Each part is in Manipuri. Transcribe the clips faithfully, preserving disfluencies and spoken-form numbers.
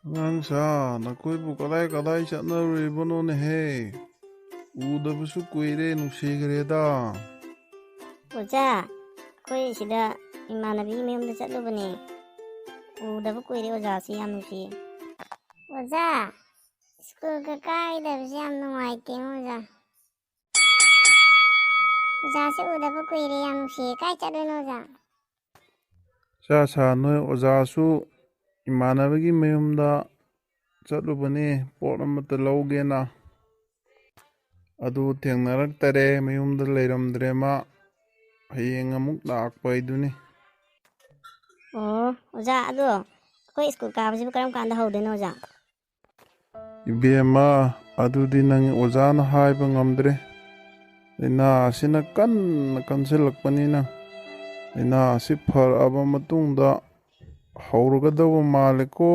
ꯑꯉꯥꯡꯁꯥ, ꯅꯈꯣꯏꯕꯨ ꯀꯗꯥꯏ ꯀꯗꯥꯏ ꯆꯠꯅꯔꯨꯔꯤꯕꯅꯣꯅꯦꯍꯦ? ꯎꯗꯕꯁꯨ ꯀꯨꯏꯔꯦ, ꯅꯨꯡꯁꯤꯈ꯭ꯔꯦꯗ꯫ ꯑꯣꯖꯥ, ꯑꯩꯈꯣꯏ ꯁꯤꯗ ꯏꯃꯥꯟꯅꯕꯤꯒꯤ ꯃꯌꯨꯝꯗ ꯆꯠꯂꯨꯕꯅꯦ꯫ ꯎꯗꯕ ꯀꯨꯏꯔꯦ ꯑꯣꯖꯥꯁꯤ, ꯌꯥꯝ ꯅꯨꯡꯁꯤꯌꯦ꯫ ꯑꯣꯖꯥ, ꯁ꯭ꯀꯨꯜꯒ ꯀꯥꯏꯗꯕꯁꯦ ꯌꯥꯝ ꯅꯨꯡꯉꯥꯏꯇꯦ ꯑꯣꯖꯥ꯫ ꯑꯣꯖꯥꯁꯦ ꯎꯗꯕ ꯀꯨꯏꯔꯦ, ꯌꯥꯝ ꯅꯨꯡꯁꯤꯌꯦ꯫ ꯀꯥꯏ ꯆꯠꯂꯨꯏꯅꯣ ꯑꯣꯖꯥ? ꯏꯆꯥꯁꯥ, ꯅꯣꯏ ꯑꯣꯖꯥꯁꯨ ꯏꯃꯥꯟꯅꯕꯒꯤ ꯃꯌꯨꯝꯗ ꯆꯠꯂꯨꯕꯅꯤ, ꯄꯣꯠ ꯑꯃꯠꯇ ꯂꯧꯒꯦꯅ꯫ ꯑꯗꯨ ꯊꯦꯡꯅꯔꯛꯇꯔꯦ, ꯃꯌꯨꯝꯗ ꯂꯩꯔꯝꯗ꯭ꯔꯦ ꯃꯥ꯫ ꯍꯌꯦꯡ ꯑꯃꯨꯛ ꯂꯥꯛꯄ ꯍꯥꯏꯗꯨꯅꯤ꯫ ꯑꯣ, ꯑꯣꯖꯥ, ꯑꯗꯣ ꯑꯩꯈꯣꯏ ꯁ꯭ꯀꯨꯜ ꯀꯥꯕꯁꯤꯕꯨ ꯀꯔꯝ ꯀꯥꯟꯗ ꯍꯧꯗꯣꯏꯅꯣ ꯑꯣꯖꯥ? ꯏꯕꯦꯝꯃ, ꯑꯗꯨꯗꯤ ꯅꯪ ꯑꯣꯖꯥꯅ ꯍꯥꯏꯕ ꯉꯝꯗ꯭ꯔꯦ꯫ ꯂꯥꯏꯅꯥ ꯑꯁꯤꯅ ꯀꯟꯅ ꯀꯟꯁꯤꯜꯂꯛꯄꯅꯤꯅ, ꯂꯥꯏꯅꯥ ꯑꯁꯤ ꯐꯔꯛꯑꯕ ꯃꯇꯨꯡꯗ ꯍꯧꯔꯒꯗꯧꯕ ꯃꯥꯜꯂꯦꯀꯣ꯫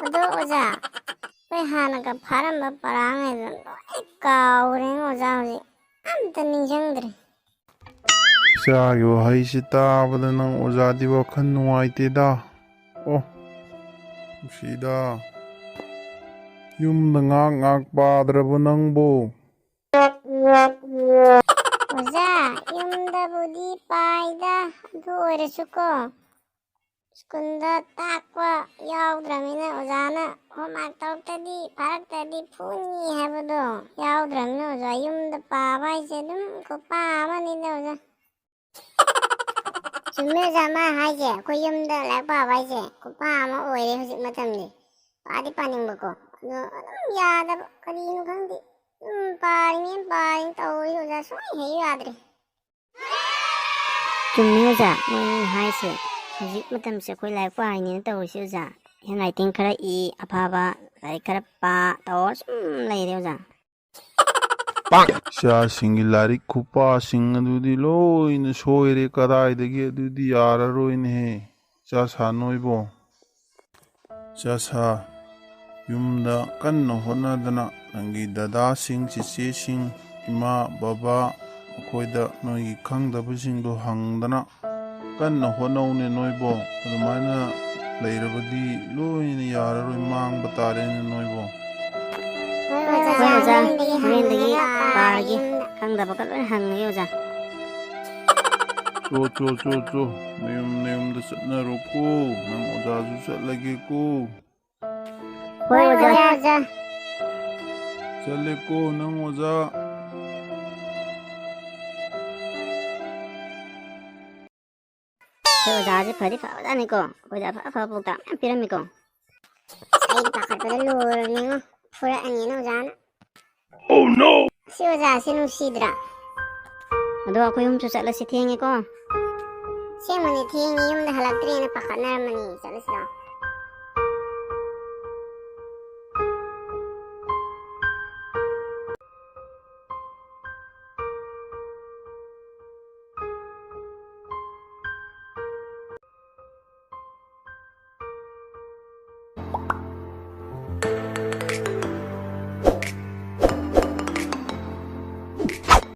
ꯑꯗꯣ ꯑꯣꯖꯥ, ꯑꯩꯈꯣꯏ ꯍꯥꯟꯅꯒ ꯐꯥꯔꯝꯕ ꯄꯔꯥꯉꯩꯗꯣ ꯂꯣꯏ ꯀꯥꯎꯔꯦꯉꯣ ꯑꯣꯖꯥ, ꯍꯧꯖꯤꯛ ꯑꯝꯇ ꯅꯤꯡꯁꯤꯡꯗ꯭ꯔꯦ꯫ ꯏꯆꯥꯒꯤ ꯋꯥꯍꯩꯁꯤ ꯇꯥꯕꯗ ꯅꯪ ꯑꯣꯖꯥꯗꯤ ꯋꯥꯈꯜ ꯅꯨꯡꯉꯥꯏꯇꯦꯗ꯫ ꯑꯣ, ꯅꯨꯡꯁꯤꯗ꯫ ꯌꯨꯝꯗ ꯉꯥꯏꯍꯥꯛ ꯉꯥꯏꯍꯥꯛ ꯄꯥꯗ꯭ꯔꯕꯣ ꯅꯪꯕꯨ? ꯑꯣꯖꯥ, ꯌꯨꯝꯗꯕꯨꯗꯤ ꯄꯥꯏꯗ, ꯑꯗꯨ ꯑꯣꯏꯔꯁꯨꯀꯣ, ꯁ꯭ꯀꯨꯜꯗ ꯇꯥꯛꯄ ꯌꯥꯎꯗ꯭ꯔꯃꯤꯅ ꯑꯣꯖꯥꯅ homework ꯇꯧꯔꯛꯇꯗꯤ, ꯐꯥꯔꯛꯇꯗꯤ ꯐꯨꯅꯤ ꯍꯥꯏꯕꯗꯣ ꯌꯥꯎꯗ꯭ꯔꯃꯤꯅ ꯑꯣꯖꯥ, ꯌꯨꯝꯗ ꯄꯥꯕ ꯍꯥꯏꯁꯦ ꯑꯗꯨꯝ ꯈꯨꯄꯥ ꯑꯃꯅꯤꯗ ꯑꯣꯖꯥ꯫ ꯆꯨꯝꯃꯦ ꯑꯣꯖꯥ, ꯃꯥ ꯍꯥꯏꯁꯦ, ꯑꯩꯈꯣꯏ ꯌꯨꯝꯗ ꯂꯥꯏꯔꯤꯛ ꯄꯥꯕ ꯍꯥꯏꯁꯦ ꯈꯨꯄꯥ ꯑꯃ ꯑꯣꯏꯔꯦ ꯍꯧꯖꯤꯛ ꯃꯇꯝꯗꯤ꯫ ꯄꯥꯗꯤ ꯄꯥꯅꯤꯡꯕꯀꯣ, ꯑꯗꯣ ꯑꯗꯨꯝ ꯌꯥꯗꯕ, ꯀꯔꯤꯅꯣ ꯈꯪꯗꯦ꯫ ꯑꯗꯨꯝ ꯄꯥꯔꯤꯅꯦ ꯄꯥꯔꯤꯅꯦ ꯇꯧꯔꯤ ꯑꯣꯖꯥ, ꯁꯨꯡꯍꯩ ꯍꯦꯛ ꯌꯥꯗ꯭ꯔꯦ꯫ ꯆꯨꯝꯃꯤ ꯑꯣꯖꯥ, ꯃꯣꯏꯅ ꯍꯥꯏꯁꯦ꯫ ꯍꯧꯖꯤꯛ ꯃꯇꯝꯁꯦ ꯑꯩꯈꯣꯏ ꯂꯥꯏꯔꯤꯛ ꯄꯥꯔꯤꯅꯦꯅ ꯇꯧꯔꯤꯁꯦ ꯑꯣꯖꯥ꯫ Handwriting ꯈꯔ ꯏ, ꯑꯐꯕ ꯂꯥꯏꯔꯤꯛ ꯈꯔ ꯄꯥ, ꯇꯧꯔ ꯁꯨꯝ ꯂꯩꯔꯦ ꯑꯣꯖꯥ꯫ ꯏꯆꯥꯁꯤꯡꯒꯤ ꯂꯥꯏꯔꯤꯛ ꯈꯨꯄꯥꯁꯤꯡ ꯑꯗꯨꯗꯤ ꯂꯣꯏꯅ ꯁꯣꯏꯔꯦ꯫ ꯀꯗꯥꯏꯗꯒꯤ? ꯑꯗꯨꯗꯤ ꯌꯥꯔꯔꯣꯏꯅꯦꯍꯦ, ꯏꯆꯥꯁꯥ ꯅꯣꯏꯕꯣ꯫ ꯏꯆꯥꯁꯥ, ꯌꯨꯝꯗ ꯀꯟꯅ ꯍꯣꯠꯅꯗꯅ ꯅꯪꯒꯤ ꯗꯗꯥꯁꯤꯡ, ꯆꯤꯆꯦꯁꯤꯡ, ꯏꯃꯥ, ꯕꯕꯥ, ꯃꯈꯣꯏꯗ ꯅꯣꯏꯒꯤ ꯈꯪꯗꯕꯁꯤꯡꯗꯣ ꯍꯪꯗꯅ ꯀꯟꯅ ꯍꯣꯠꯅꯧꯅꯦ ꯅꯣꯏꯕꯣ꯫ ꯑꯗꯨꯃꯥꯏꯅ ꯂꯩꯔꯕꯗꯤ ꯂꯣꯏꯅ ꯌꯥꯔꯔꯣꯏ, ꯃꯥꯡꯕ ꯇꯥꯔꯦꯅꯦ ꯅꯣꯏꯕꯣ꯫ ꯍꯣꯏ ꯑꯣꯖꯥ, ꯍꯣꯔꯦꯟꯗꯒꯤ ꯄꯥꯔꯒꯦ꯫ ꯈꯪꯗꯕꯒ ꯂꯣꯏ ꯍꯪꯉꯒꯦ ꯑꯣꯖꯥ꯫ ꯆꯣ ꯆꯣ ꯆꯣ ꯆꯣ, ꯃꯌꯨꯝ ꯃꯌꯨꯝꯗ ꯆꯠꯅꯔꯣꯀꯣ꯫ ꯅꯪ ꯑꯣꯖꯥꯁꯨ ꯆꯠꯂꯒꯦꯀꯣ꯫ ꯍꯣꯏ ꯑꯣꯖꯥ꯫ ꯑꯣꯖꯥ꯫ ꯆꯠꯂꯦꯀꯣ ꯅꯪ ꯑꯣꯖꯥ꯫ ꯑꯩꯈꯣꯏ ꯑꯣꯖꯥꯁꯦ ꯐꯗꯤ ꯐꯕꯖꯥꯠꯅꯤꯀꯣ, ꯑꯩꯈꯣꯏꯗ ꯑꯐ ꯑꯐꯕ ꯄꯥꯎꯇꯥꯛ ꯃꯌꯥꯝ ꯄꯤꯔꯝꯃꯤꯀꯣ꯫ ꯑꯁ, ꯑꯩ ꯄꯥꯈꯠꯄꯗ ꯂꯣꯏꯔꯕꯅꯤꯉꯣ, ꯐꯨꯔꯛꯑꯅꯤꯅ ꯑꯣꯖꯥꯅ꯫ ꯁꯤ ꯑꯣꯖꯥꯁꯦ ꯅꯨꯡꯁꯤꯗ꯭ꯔꯥ? ꯑꯗꯣ ꯑꯩꯈꯣꯏ ꯑꯍꯨꯝꯁꯨ ꯆꯠꯂꯁꯤ, ꯊꯦꯡꯉꯦꯀꯣ꯫ ꯑꯁꯦꯡꯕꯅꯦ, ꯊꯦꯡꯉꯦ, ꯌꯨꯝꯗ ꯍꯜꯂꯛꯇ꯭ꯔꯦꯅ ꯄꯥꯈꯠꯅꯔꯝꯃꯅꯤ꯫ ꯆꯠꯂꯁꯤꯔꯣ?